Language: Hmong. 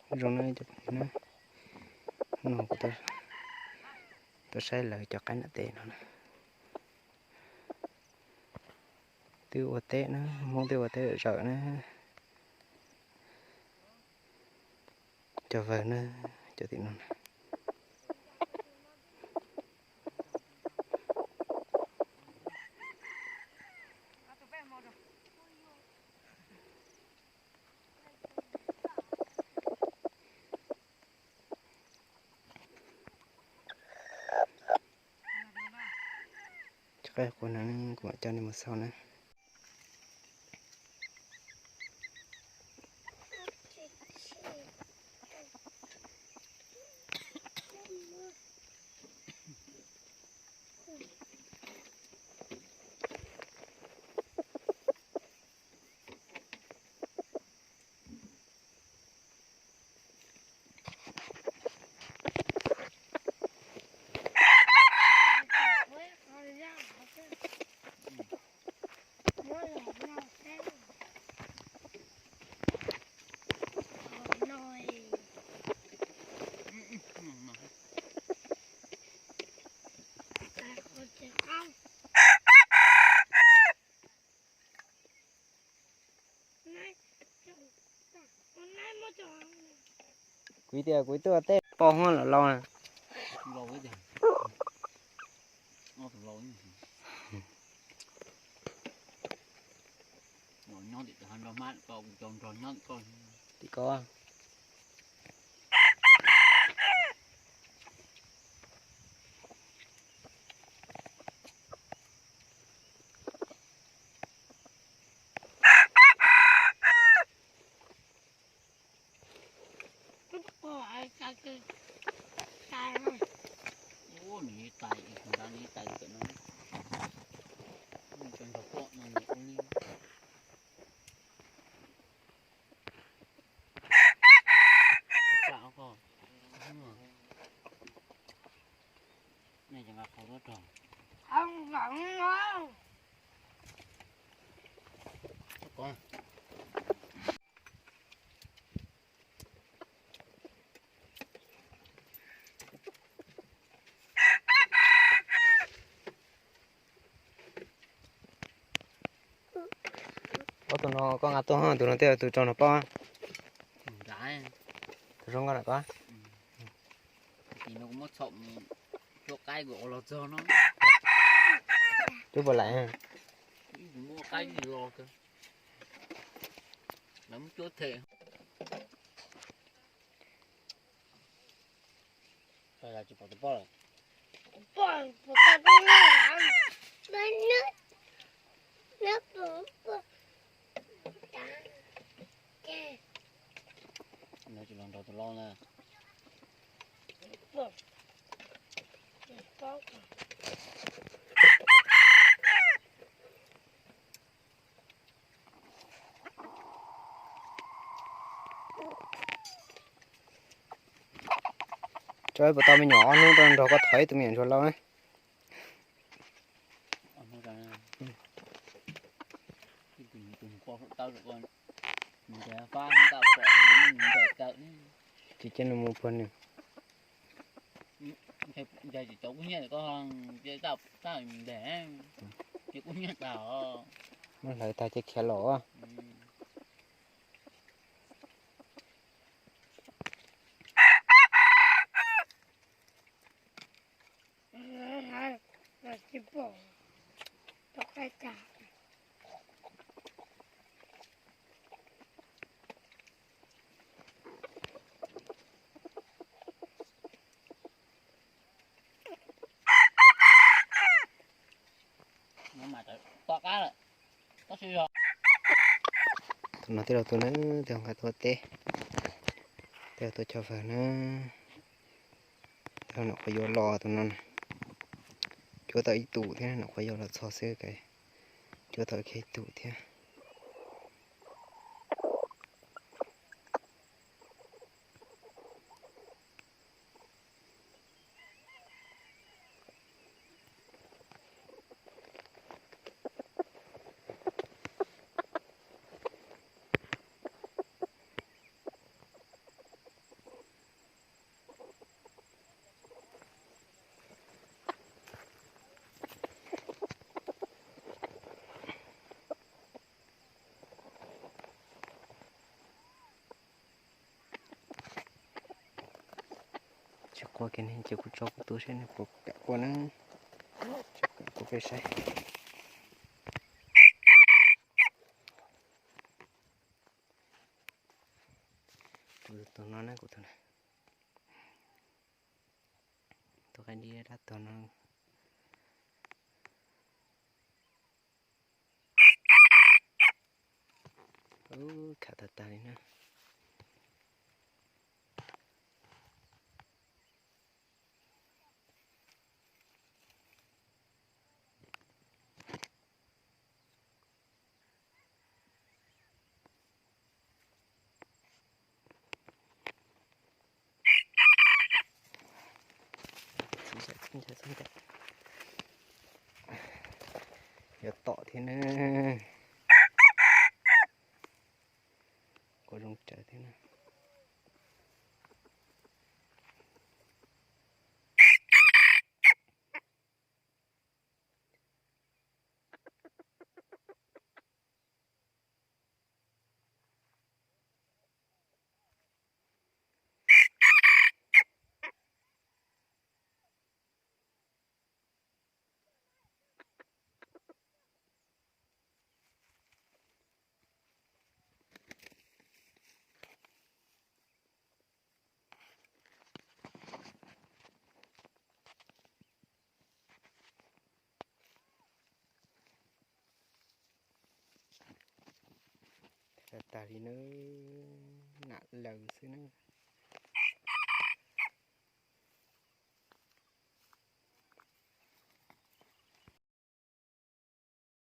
Zoo na, no kuv tuaj saib lawv cov qaib nram tes no na. Twb ua teb na, Hmoob twb ua teb zawm na. Cov vawg na, cov tim no na. Tsis qaib qus no kuv mam coj nej mus xauj na. Kuv tias kuv twb ua teb poj huab los laus na. Tim ko. Ua nws tais, nws tais kawm no, nws tso nrog poj no nws ua li. Tsa ko, nej cov nqa qhov tuaj rau. Ob tug no koj nqa tuaj, tus no tej tus tso nrog poj. Tus zoo nkauj na koj. Tus no kuv muab txhom mus cuab qaib kuv ua los txog no. Cuab puas laim? Kuv muab qaib los kawg. Lawv muab cuab them. Tsis pom tus poj lawm. Lawv tsis los nrog tus lau na. Tso ib puas tau me nyuam ob hnub rau nrog koj thov ib tug me nyuam ntsuag lauj. Tsis cia nws mus puag nws. Ntshe cov kuj nyiaj ko, tab tab ntes, ces kuj nyiaj tas os. Muab hlawv tag ces khiav los. Tus no twb laug tus na, twb nqa tuaj teb, twb tuaj cog vawg na. Twb nyuam qhuav yuav los tus no na, cuab tau ib tug thiab, nyuam qhuav yuav los txog xwb, cuab tau kiag ib tug thiab. Tsis qua kiag ne ces kuv tso kuv tus seb nws puas kam qua na. Tsis kam qua peb saib. Kuv tus no na, kuv tus na. Tus qaib dib dab tog no. Ub, khav tag tag li na. Yuav tom thiab na. Kuv zoo tsawv thiab na. Tag li na, nam laws xwb na.